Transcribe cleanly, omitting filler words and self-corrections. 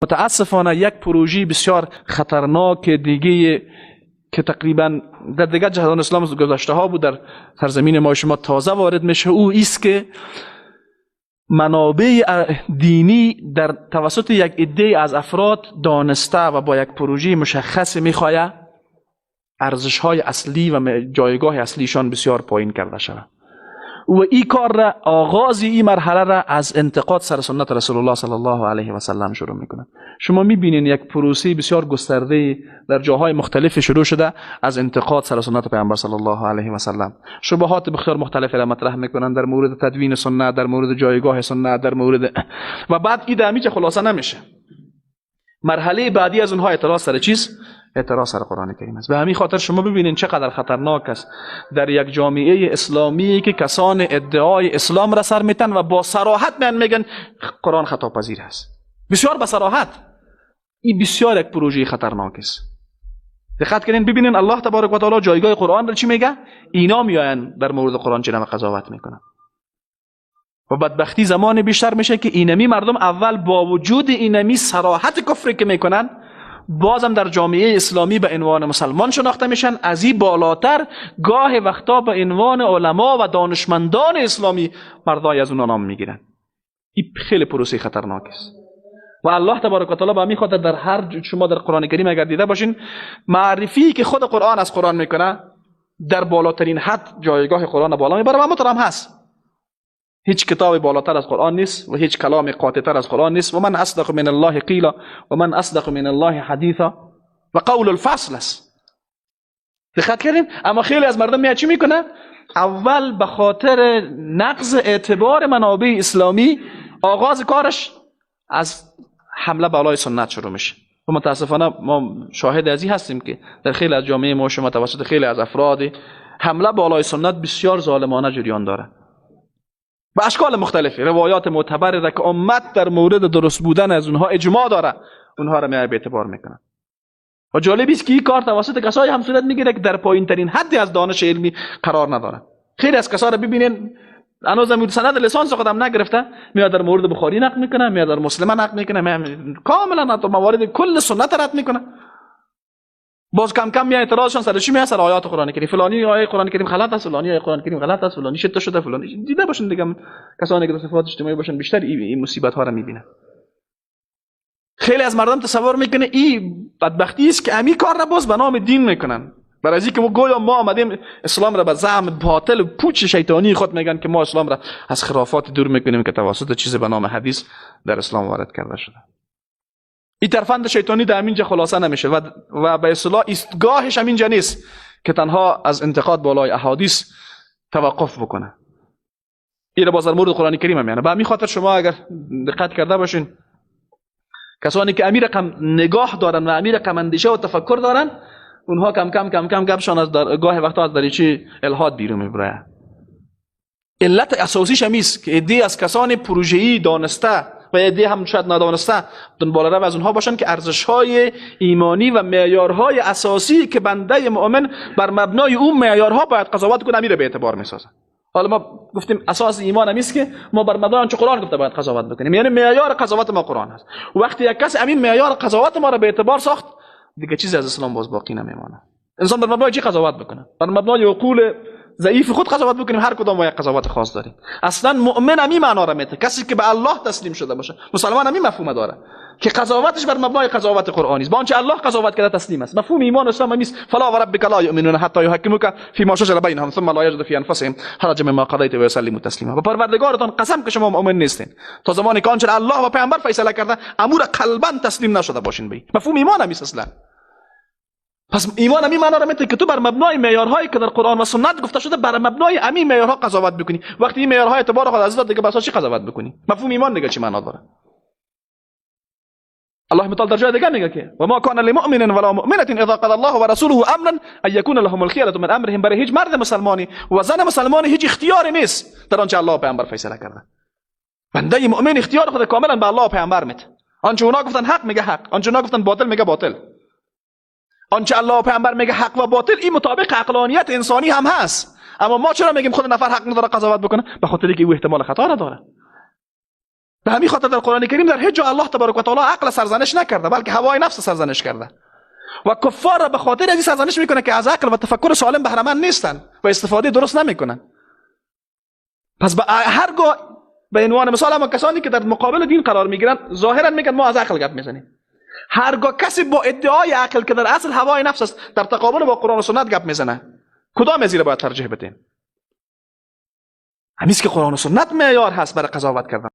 متاسفانه یک پروژه بسیار خطرناک دیگه که تقریبا در دیگر جهان اسلام گذشته ها بود، در سرزمین ما شما تازه وارد میشه، او ایست که منابع دینی در توسط یک عده از افراد دانسته و با یک پروژه مشخص میخواه ارزش های اصلی و جایگاه اصلیشان بسیار پایین کرده شود و این کار را، آغاز این مرحله را از انتقاد سر سنت رسول الله صلی الله علیه و سلم شروع میکنه. شما میبینین یک پروسه بسیار گسترده در جاهای مختلف شروع شده از انتقاد سر سنت پیامبر صلی الله علیه و سلم. شبهات بسیار مختلف را مطرح میکنن در مورد تدوین سنت، در مورد جایگاه سنت، در مورد و بعد این در خلاصه نمیشه. مرحله بعدی از اونها اعتراض سر چیز؟ اعتراض سر قرآن کریم است. به همین خاطر شما ببینین چقدر خطرناک است در یک جامعه اسلامی که کسان ادعای اسلام را سر میتن و با صراحت میان میگن قرآن خطا پذیر است، بسیار با صراحت. این بسیار یک پروژه خطرناک است. دقت کنین ببینین الله تبارک و تعالی جایگاه قرآن را چی میگه، اینا میاین در مورد قرآن چه قضاوت میکنن. و بدبختی زمان بیشتر میشه که اینمی مردم اول با وجود اینمی صراحت کفری که میکنن بازم در جامعه اسلامی به عنوان مسلمان شناخته میشن، از این بالاتر گاه وقتا به عنوان علما و دانشمندان اسلامی مردای از اونا نام میگیرن. این خیلی پروسه خطرناک است و الله تبارک و تعالی به همین خاطر در هر شما در قرآن کریم اگر دیده باشین معرفی که خود قرآن از قرآن میکنه در بالاترین حد جایگاه قرآن بالا میبره و همونطور هم هست. هیچ کتاب بالاتر از قرآن نیست و هیچ کلام قاطع‌تر از قرآن نیست. و من اصدق من الله قیلا و من اصدق من الله حدیثا و قول الفصل است. دقت کردین؟ اما خیلی از مردم میاد چی میکنه؟ اول به خاطر نقض اعتبار منابع اسلامی آغاز کارش از حمله بالای سنت شروع میشه و متاسفانه ما شاهد از این هستیم که در خیلی از جامعه ما شما توسط خیلی از افراد حمله بالای سنت بسیار ظالمانه جریان داره به اشکال مختلفی. روایات معتبر را که امت در مورد درست بودن از اونها اجماع داره اونها را میای به اعتبار میکنن. و جالب است که این کار توسط کسایی هم صورت میگیره که در پایین ترین حدی از دانش علمی قرار نداره. خیلی از کسا را ببینین هنوز هم سند لیسانس خودم نگرفته، میاد در مورد بخاری نقل میکنه، میاد در مسلمه نقل میکنه، میاد کاملا حتی موارد کل سنت رد میکنه. باز کم کم میاد اعتراضشان سر چی میاد؟ سر آیات قرآن کریم. فلانی آیه قرآن کریم غلط است، فلانی آیه قرآن کریم غلط است، فلانی شته شده، فلانی. دیده باشن دیگه کسانی که در صفات اجتماعی باشن بیشتر این مصیبت ها را میبینن. خیلی از مردم تصور میکنه این بدبختی است که امی کار را باز به نام دین میکنن، برای از اینکه ما گویا ما آمدیم اسلام را به زعم باطل و پوچ شیطانی خود میگن که ما اسلام را از خرافات دور میکنیم که توسط چیز به نام حدیث در اسلام وارد کرده شده. این ترفند شیطانی در همینجا خلاصه نمیشه و به اصطلاح ایستگاهش همینجا نیست که تنها از انتقاد بالای احادیث توقف بکنه. این را باز در مورد قرآن کریم هم یعنی به همین خاطر شما اگر دقت کرده باشین کسانی که امیر رقم نگاه دارن و امیر رقم اندیشه و تفکر دارن اونها کم کم کم کم گپشان از گاه وقتا از دریچه الحاد بیرون میبره. علت اساسیش هم است که عده‌ای از کسان پروژه‌ای دانسته و عده‌ای هم شاید ندانسته دنبال رو از اونها باشن که ارزش‌های ایمانی و معیارهای اساسی که بنده مؤمن بر مبنای اون معیارها باید قضاوت کنه امیر به اعتبار میسازن. حالا ما گفتیم اساس ایمان هم است که ما بر مبنای آنچه قرآن گفته باید قضاوت بکنیم، یعنی معیار قضاوت ما قرآن است. وقتی یک کس امین معیار قضاوت ما را به اعتبار ساخت دیگه چیزی از اسلام باز باقی نمیمانه. انسان بر مبنای چی قضاوت بکنه؟ بر مبنای عقول ضعیف خود قضاوت بکنیم؟ هر کدام ما یک قضاوت خاص داریم. اصلا مؤمن همین معنا را میده، کسی که به الله تسلیم شده باشه، مسلمان همین مفهوم داره که قضاوتش بر مبنای قضاوت قرآنی است، با آنچه الله قضاوت کرده تسلیم است. مفهوم ایمان اسلام نیست. فلا و ربک لا یؤمنون حتی یحکموک فیما شجر بینهم ثم لا یجدوا فی انفسهم حرجا مما قضیت و یسلموا تسلیما. و پروردگارتان قسم که شما مؤمن نیستین تا زمانی که آنچه الله و پیامبر فیصله کرده امور قلبا تسلیم نشده باشین. به مفهوم ایمان هم اصلا. پس ایمان همین معنا را میده که تو بر مبنای معیارهایی که در قرآن و سنت گفته شده بر مبنای همین معیارها قضاوت بکنی. وقتی این معیارها اعتبار خود از داد دیگه بر چی قضاوت بکنی؟ مفهوم ایمان دیگه چی معنا داره؟ الله متعال در جای دیگه میگه که و ما کان لمؤمن ولا مؤمنه اذا قضى الله ورسوله امرا ان يكون لهم الخيره من امرهم. برای هیچ مرد مسلمانی و زن مسلمانی هیچ اختیاری نیست در آنچه الله و پیامبر فیصله کرده. بنده مؤمن اختیار خود کاملا به الله و پیامبر میده. آنچه اونا گفتن حق میگه حق، آنچه اونا گفتن باطل میگه باطل. آنچه الله و پیامبر میگه حق و باطل این مطابق عقلانیت انسانی هم هست. اما ما چرا میگیم خود نفر حق نداره قضاوت بکنه؟ به خاطر اینکه او احتمال خطا را داره. به همین خاطر در قرآن کریم در هیچ جا الله تبارک و تعالی عقل سرزنش نکرده، بلکه هوای نفس سرزنش کرده و کفار را به خاطر از این سرزنش میکنه که از عقل و تفکر سالم بهره مند نیستن و استفاده درست نمیکنن. پس به هرگاه به عنوان مثال اما کسانی که در مقابل دین قرار میگیرن، ظاهرا میگن ما از عقل گپ میزنیم. هرگاه کسی با ادعای عقل که در اصل هوای نفس است در تقابل با قرآن و سنت گپ میزنه، کدام از باید ترجیح بدیم؟ همیست که قرآن و سنت معیار هست برای قضاوت کردن.